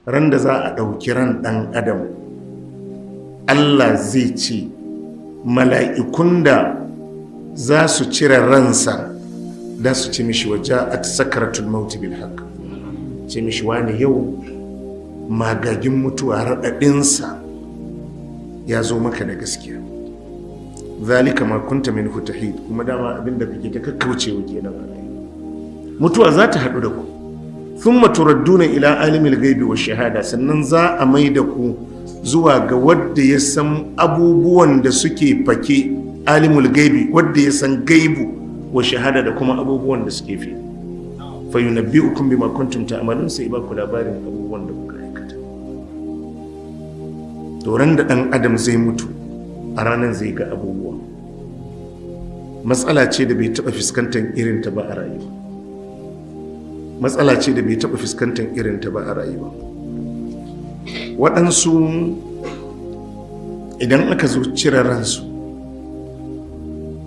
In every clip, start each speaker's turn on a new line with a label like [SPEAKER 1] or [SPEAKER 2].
[SPEAKER 1] Ran da za a ɗauki ran ɗan adam, Allah zai ce mala'ikun da za su cire ransa da su ce mishi waje a sakaratul mauti bil haqq, ce mishi wani yau magagin mutuwa raɗaɗinsa ya zo maka da gaskiya. Zalika ma kunta minhu tahid, kuma dama abinda kake ta kakkaucewa kenan a rayuwa. Mutuwa za ta haɗu da ku. Thumma turadduna ila alimil ghaibi wash shahada, sannan za a mai da ku zuwa ga wadda ya san abubuwan da suke fake, alimul gaibi, wadda ya san gaibu wa shahada da kuma abubuwan da suke fi. Fa yunabbi'ukum bima kuntum ta'malun, sai ba ku labarin abubuwan da kuka aikata. To ran da dan adam zai mutu, a ranar zai ga abubuwa. Matsala ce da bai taɓa fuskantar irin ta ba a rayuwa. Matsala ce da bai taɓa fuskantar irin ta ba a rayuwa. Waɗansu idan aka zo cire ransu,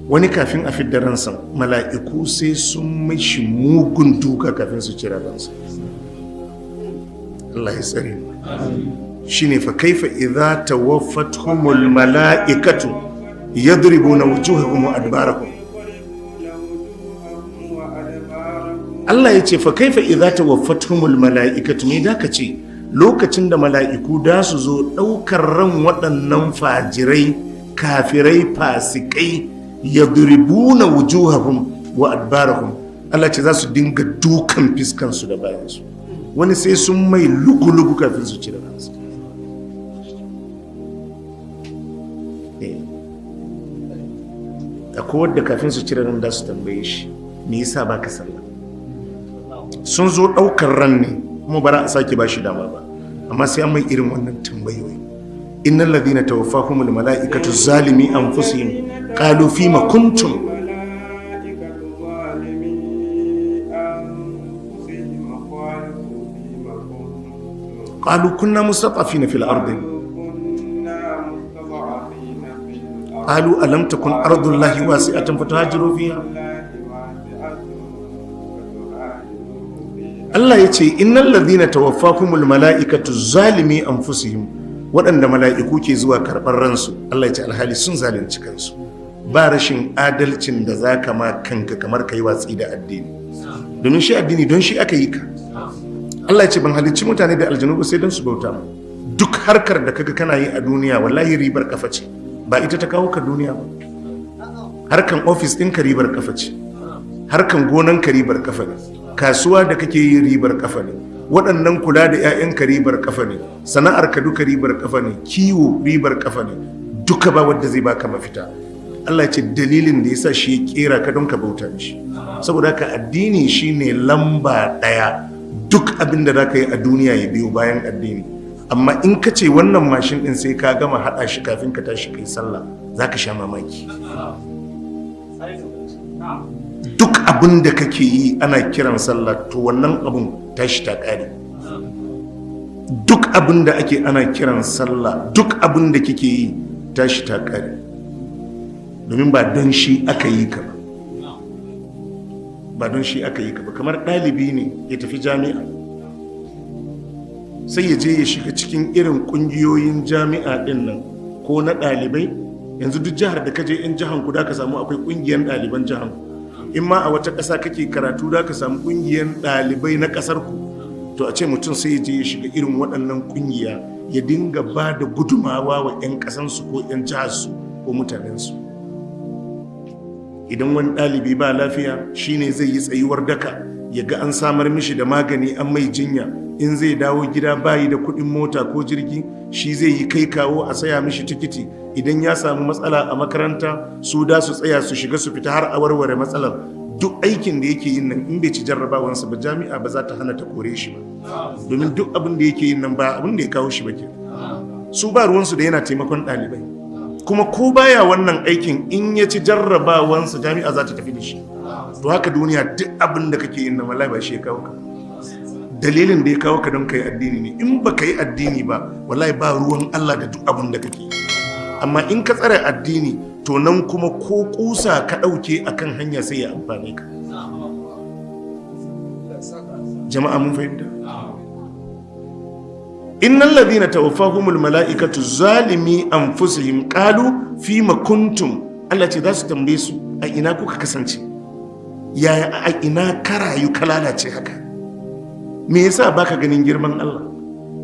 [SPEAKER 1] wani kafin a fidda ransa mala'iku sai sun mishi mugun duka kafin su cire ransa. Allah ya tsare mu. Shine fa kaifa idza tawaffatuhumul mala'ikatu yadribuna wujuhahum wa adbarahum. Allah ya ce fa kaifa idza tawaffatuhumul mala'ikatu, me da ka ce lokacin da mala'iku da su zo ɗaukar ran waɗannan fajirai, kafirai, fasikai, yadribuna wujuhahum wa adbarahum. Allah ce za su dinga dukan fiskansu da bayansu. Wani sai sun mai lugu-lugu kafin su cire ransu. Akwai wadda kafin su cire ran da su tambaye shi, me yasa baka sallah? Sun zo ɗaukar ran ne kuma bara a sake ba shi dama ba, amma sai an mai irin wannan tambayoyi. Innal ladhina tawaffahumul mala'ikatu zalimi anfusihim qalu fima kuntum. Qalu kunna mustad'afina fil ardi. Qalu alam takun ardullahi wasi'atan fatuhajiru fiha. Allah ya ce innal ladhina tawaffakumul mala'ikatu zalimi anfusihim, waɗanda mala'iku ke zuwa karɓar ransu, Allah ya ce alhali sun zalunci kansu. Ba rashin adalcin da zaka ma kanka kamar kai watsi da addini, domin shi addini don shi aka yi ka. Allah ya ce ban halicci mutane da aljanu ba sai don su bauta mu. Duk harkar da kaga kana yi a duniya wallahi ribar kafa ce, ba ita ta kawo ka duniya ba. Harkan ofis ɗinka ribar kafa ce, harkan gonan ka ribar kafa ne, kasuwa da kake yi ribar kafa ne, waɗannan kula da 'ya'yanka ribar kafa ne, sana'ar ka duka ribar kafa ne, kiwo ribar kafa ne, duka ba wanda zai baka mafita. Allah ya ce dalilin da yasa shi ya kera ka don ka bauta mishi. Saboda haka addini shine lamba ɗaya, duk abin da zaka yi a duniya ya biyo bayan addini. Amma in ka ce wannan mashin ɗin sai ka gama haɗa shi kafin ka tashi kai sallah, za ka sha mamaki. Duk abin da kake yi ana kiran sallah, to wannan abin tashi ta ƙare. Duk abin da ake ana kiran sallah, duk abin da kike yi tashi ta ƙare. Domin ba don shi aka yi ka ba. Ba don shi aka yi ka ba. Kamar ɗalibi ne ya tafi jami'a, sai ya je ya shiga cikin irin ƙungiyoyin jami'a ɗin nan ko na ɗalibai. Yanzu duk jihar da kaje in jihar ku da ka samu akwai ƙungiyar ɗaliban jihar ku. In ma a wata ƙasa kake karatu da ka samu ƙungiyar ɗalibai na ƙasar ku. To a ce mutum sai ya je ya shiga irin waɗannan ƙungiya ya dinga ba da gudumawa wa 'yan ƙasansu ko 'yan jiharsu ko mutanensu. Idan wani ɗalibi ba lafiya shine zai yi tsayuwar daka ya ga an samar mishi da magani an mai jinya. In zai dawo gida bayi da kuɗin mota ko jirgi, shi zai yi kai kawo a saya mishi tikiti. Idan ya samu matsala a makaranta, su da su tsaya su shiga su fita har a warware matsalar. Duk aikin da yake yin nan in bai ci jarrabawansa ba, jami'a ba za ta hana ta kore shi ba. Domin duk abin da yake yin nan ba abin da ya kawo shi ba ke. Su ba ruwansu da yana taimakon ɗalibai. Kuma ko baya wannan aikin in ya ci jarrabawansa jami'a za ta tafi da shi. To haka duniya duk abin da kake yin nan wallahi ba shi ya kawo ka. Dalilin da ya kawo ka don ka yi addini ne. In ba ka yi addini ba wallahi ba ruwan Allah da duk abin da kake yi. Amma in ka tsare addini to nan kuma ko kusa ka ɗauke akan hanya sai ya amfane ka. Jama'a mun fahimta? Innal ladhina tawaffahumul mala'ikatu zalimi anfusihim qalu fima kuntum. Allah ce za su tambaye su a ina kuka kasance, yaya a ina ka rayu ka lalace haka, me yasa baka ganin girman Allah,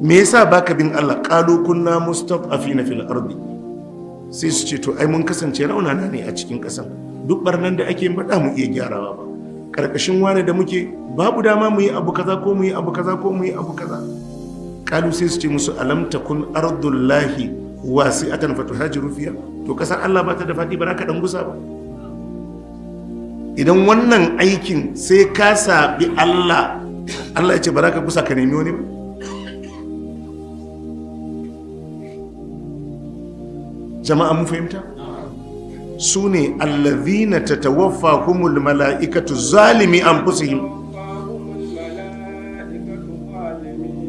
[SPEAKER 1] me yasa baka bin Allah? Qalu kunna mustad'afina fil ardi. Sai su ce to ai mun kasance raunana ne a cikin ƙasan, duk barnan da ake ba mu iya gyarawa ba, karkashin wani da muke babu dama mu yi abu kaza ko mu yi abu kaza ko mu yi abu kaza. Kalu sai su ce musu alam takun ardullahi wasi'atan fatuhajiru fiha. To kasar Allah ba ta da fadi, ba za ka dan gusa ba. Idan wannan aikin sai ka sabi Allah, Allah ya ce ba za ka gusa ka nemi wani ba. Jama'a mun fahimta? Su ne allazina tatawaffahumul mala'ikatu zalimi anfusihim.
[SPEAKER 2] توفاهم الملائكة ظالمي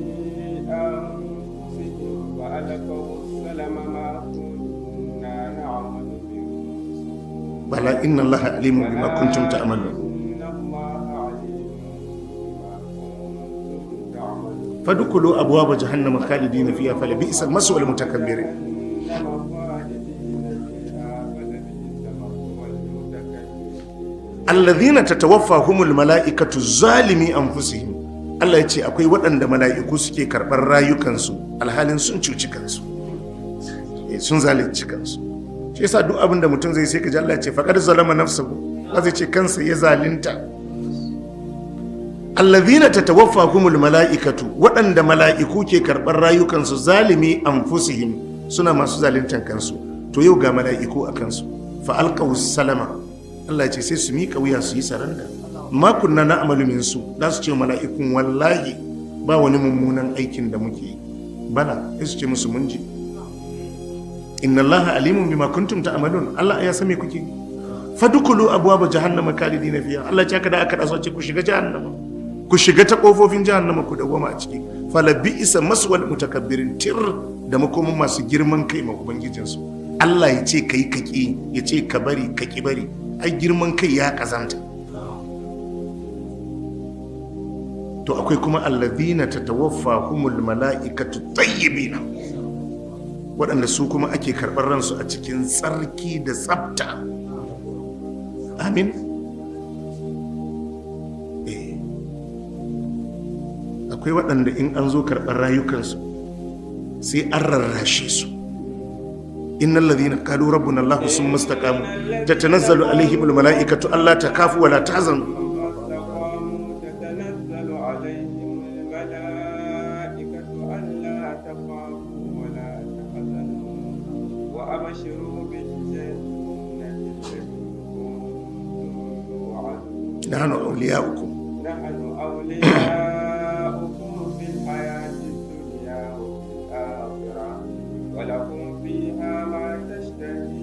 [SPEAKER 2] أنفسهم وألقوا السلم ما كنا نعمل من سوء.
[SPEAKER 1] Bala inna Allaha alimun bima kuntum ta'malun.
[SPEAKER 2] إن الله عليم بما كنتم تعملون.
[SPEAKER 1] Fadkhulu abwaaba jahannama khalidina fiha falabi'sa maswal mutakabbirin.
[SPEAKER 2] جهنم خالدين فيها فلبئس مثوى المتكبرين.
[SPEAKER 1] Allazina tatawaffahumul mala'ikatu zalimi anfusihim. Allah ya ce akwai waɗanda mala'iku suke karɓar rayukansu alhalin sun cuci kansu. Sun zalunci kansu. Shi yasa duk abin da mutum zai sai ka ji Allah ya ce faqad zalama nafsahu, ba zai ce kansa ya zalunta. Allazina tatawaffahumul mala'ikatu, waɗanda mala'iku ke karɓar rayukansu zalimi anfusihim, suna masu zaluntan kansu. To yau ga mala'iku a kansu. Fa alqaw salama, Allah ya ce sai su miƙa wuya su yi saranda. Ma kunna na'malu min su, za su ce wa mala'ikun wallahi ba wani mummunan aikin da muke yi. Bala sai su ce musu mun ji. Inna Allaha alimun bima kuntum ta'malun. Allah ya san me kuke yi. Fadukulu abwaaba jahannama khalidina fiha. Allah ya ce haka da aka daso ce ku shiga jahannama, ku shiga ta kofofin jahannama ku dawwama a ciki. Fala bi'sa maswal mutakabbirin, tir da makomin masu girman kai ma ubangijinsu. Allah ya ce kai ka ki, ya ce ka bari ka ki bari, ai girman kai ya kazanta. To akwai kuma alladhina tatawaffahumul mala'ikatu tayyibina, waɗanda su kuma ake karɓar ransu a cikin tsarki da tsafta. Amin. Eh. Akwai waɗanda in an zo karɓar rayukansu sai an rarrashe su. Innal ladhina qalu rabbuna Allah summa istaqamu tatanazzalu alaihimul mala'ikatu alla takafu wa la tahzanu.
[SPEAKER 2] ثم استقاموا تتنزل عليهم الملائكة ألا تخافوا ولا تحزنوا وأبشروا بالجنة التي كنتم توعدون.
[SPEAKER 1] Nahnu awliya'ukum.
[SPEAKER 2] نحن أولياؤكم في الحياة الدنيا وفي الآخرة ولكم فيها ما تشتهي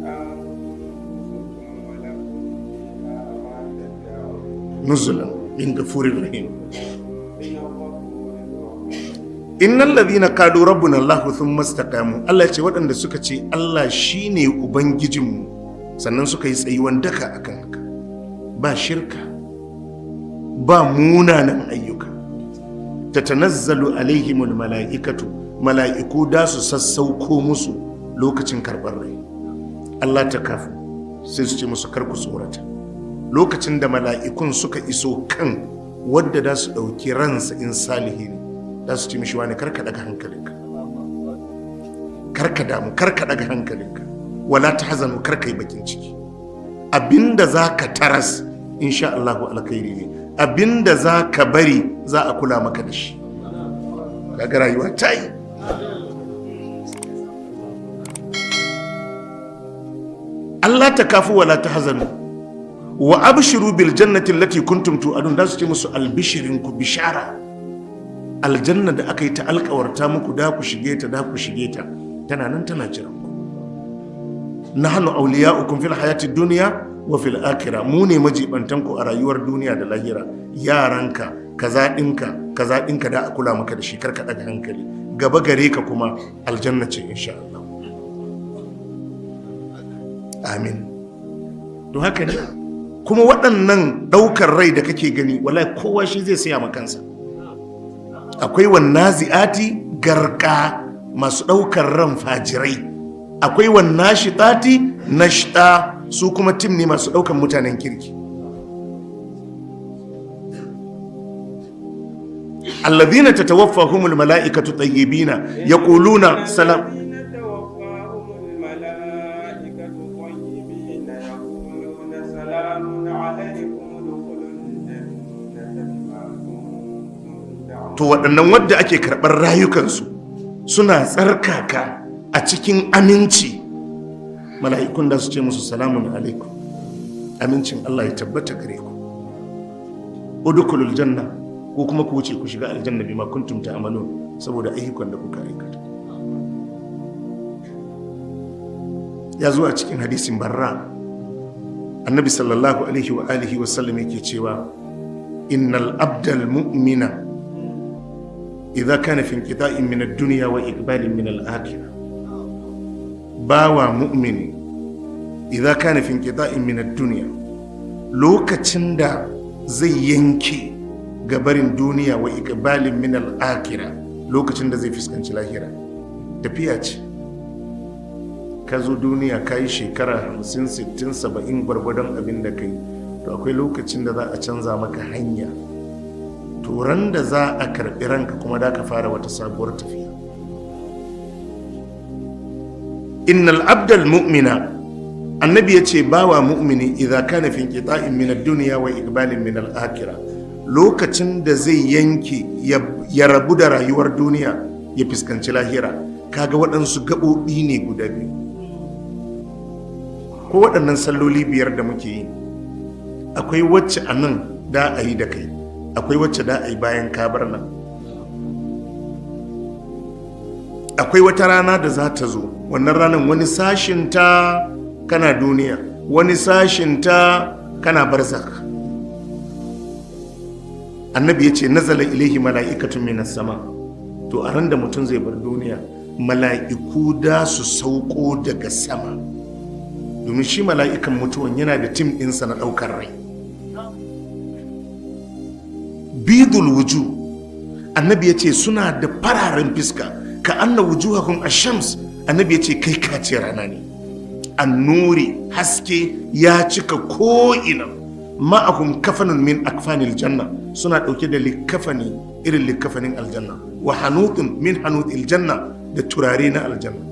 [SPEAKER 2] أنفسكم ولكم فيها ما تدعون.
[SPEAKER 1] Nuzulan min ghafurir rahim.
[SPEAKER 2] من غفور رحيم.
[SPEAKER 1] Innal ladhina qalu rabbuna Allah thumma istaqamu. Allah ya ce waɗanda suka ce Allah shine ubangijinmu sannan suka yi tsayuwan daka akan haka, ba shirka ba munanan ayyuka. Tatanazzalu alaihimul mala'ikatu, mala'iku da su sassauko musu lokacin karɓar rai. Allah ta kafu, sai su ce musu kar ku tsorata. Lokacin da mala'ikun suka iso kan wadda da su ɗauki ransa in salihi ne, za su ce mishi wani karka daga hankalinka, karka damu, karka daga hankalinka, wala ta hazanu, karka yi bakin ciki. Abinda za ka taras insha Allahu alkhairi ne, abinda za ka bari za a kula maka da shi. Kaga rayuwa ta yi. Allah ta kafu wala ta hazanu wa abshiru bil jannati allati kuntum tu'adun. Da su ce musu albishirin ku, bishara, aljanna da aka yi ta alkawarta muku da ku shige ta, da ku shige ta, tana nan tana jiran ku. Nahnu awliya'ukum fil hayati dunya wa fil akhirah. Mu ne majibantan ku a rayuwar duniya da lahira. Yaranka kaza dinka kaza dinka da a kula maka da shi, karka daga hankali, gaba gare ka kuma aljanna ce insha Allah. Amin. To haka ne kuma waɗannan ɗaukar rai da kake gani, wallahi kowa shi zai saya ma kansa. Akwai wannazi'ati garka, masu ɗaukar ran fajirai. Akwai wannashitati nashta, su kuma tim ne masu ɗaukar mutanen kirki. Alladhina tatawaffahumul mala'ikatu tayyibina yaquluna salam. To waɗannan wadda ake karɓar rayukansu suna tsarkaka a cikin aminci, mala'ikun da su ce musu salamun alaikum, amincin Allah ya tabbata gare ku, udkhulul janna, ko kuma ku wuce ku shiga aljanna bima kuntum ta'malun, saboda ayyukan da kuka aikata. Ya zo a cikin hadisin Barra, annabi sallallahu alaihi wa alihi wa sallam yake cewa innal abdal mu'mina idza kana fi inqita'in min ad-dunya wa iqbalin min al-akhirah. Bawa mu'mini idza kana fi inqita'in min ad-dunya, lokacin da zai yanke gabarin duniya, wa iqbalin min al-akhirah, lokacin da zai fuskanci lahira. Tafiya ce, ka zo duniya ka yi shekara 50, 60, 70 gwargwadon abin da kai, to akwai lokacin da za a canza maka hanya. Turan da za a karɓi ranka kuma da ka fara wata sabuwar tafiya. Innal abdal mu'mina, annabi ya ce bawa mu'mini idza kana fi inqita'in min ad-dunya wa iqbalin min al-akhirah, lokacin da zai yanke ya rabu da rayuwar duniya ya fuskanci lahira. Kaga waɗansu gaɓoɓi ne guda biyu. Ko waɗannan salloli biyar da muke yi, akwai wacce a nan da a yi da kai, akwai wacce da a yi bayan kabar nan. Akwai wata rana da za ta zo, wannan ranar wani sashin ta kana duniya, wani sashin ta kana barzak. Annabi ya ce nazala ilaihi mala'ikatun minas sama. To a ran da mutum zai bar duniya, mala'iku da su sauko daga sama, domin shi mala'ikan mutuwan yana da tim ɗinsa na ɗaukar rai. Bidul wuju, annabi ya ce suna da fararen fiska, ka anna wujuhakum ash-shams, annabi ya ce kai ka ce rana ne. Annuri, haske ya cika ko'ina. Ma'ahum kafanun min akfanil janna, suna ɗauke da likafani irin likafanin aljanna, wa hanutun min hanutil janna, da turare na aljanna.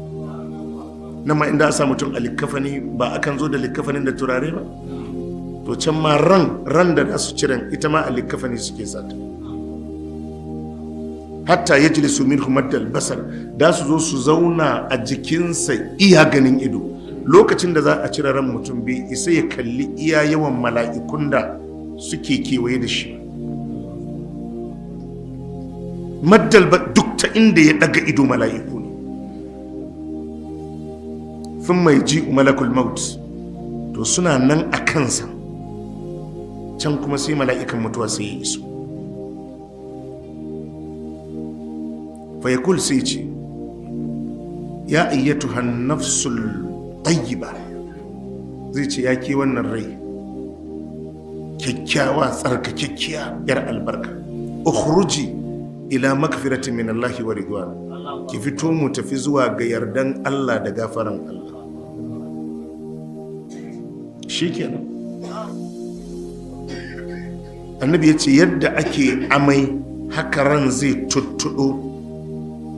[SPEAKER 1] Nan ma inda a sa mutum a likafani ba akan zo da likafanin da turare ba? To can ma ran da za su ciren ita ma a likafani suke sata. Hatta ya jilisu min maddal basar, da su zo su zauna a jikinsa iya ganin ido. Lokacin da za a cire ran mutum bai isa ya kalli iya yawan mala'ikun da suke kewaye da shi. Maddal duk ta inda ya daga ido mala'iku ne. Sun mai ji malakul maut, to suna nan a kansa. Can kuma sai mala'ikan mutuwa sai ya iso. Fayakul sai ce ya ayyatuhan nafsul tayyiba, zai ce ya ke wannan rai kyakkyawa tsarkakekkiya yar albarka, ukhruji ila magfiratin min Allah wa ridwan, ki fito mu tafi zuwa ga yardan Allah da gafaran Allah. Shikenan annabi ya ce yadda ake amai haka ran zai tuttuɗo,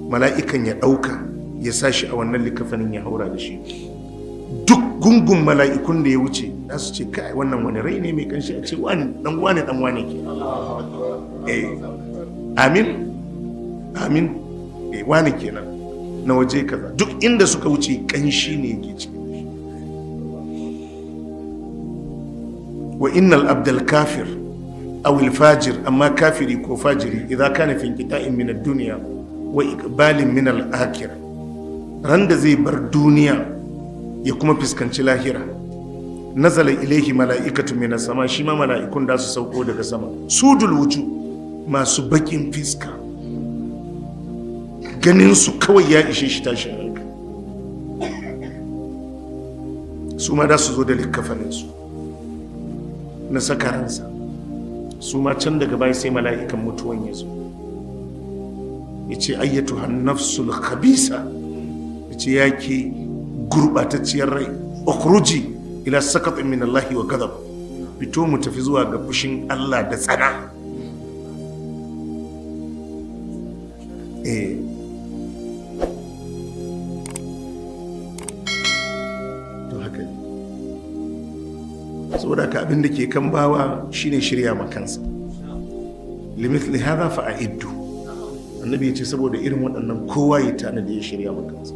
[SPEAKER 1] mala'ikan ya ɗauka ya sa shi a wannan likafanin ya haura da shi. Duk gungun mala'ikun da ya wuce za su ce kai wannan wani rai ne mai kanshi, a ce wani dan wani dan wani ke. Amin amin, wani kenan na waje kaza. Duk inda suka wuce kanshi ne yake ciki. Wa innal abdal kafir aw al fajir, amma kafiri ko fajiri idza kana fi inqita'in min ad-dunya wa iqbalin min al-akhirah, ran da zai bar duniya ya kuma fuskanci lahira, nazala ilaihi mala'ikatu min sama, shi ma mala'ikun da su sauko daga sama, sudul wuju, masu bakin fiska, ganin su kawai ya ishe shi tashin hankali. Su ma da su zo da likkafanin su na saka ransa, su ma can daga baya sai mala'ikan mutuwan ya zo. Ya ce, "Ayyatu nafsul khabisa," ya ce, "ya ke gurɓatacciyar rai, ukhruji ila sakatin min Allah wa ghadab, fito mu tafi zuwa ga fushin Allah da tsana." Eh, to haka ne. Saboda ka, abin da ke kan bawa shine shirya ma kansa. "Limithli hadha fa a'iddu," annabi ya ce, saboda irin waɗannan kowa ya tanadi, ya shirya ma kansa.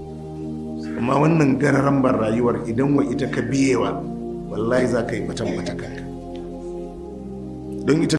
[SPEAKER 1] Amma wannan gararan ban rayuwar, idan wa ita ka biyewa, wallahi za ka yi batan bata kanka don ita.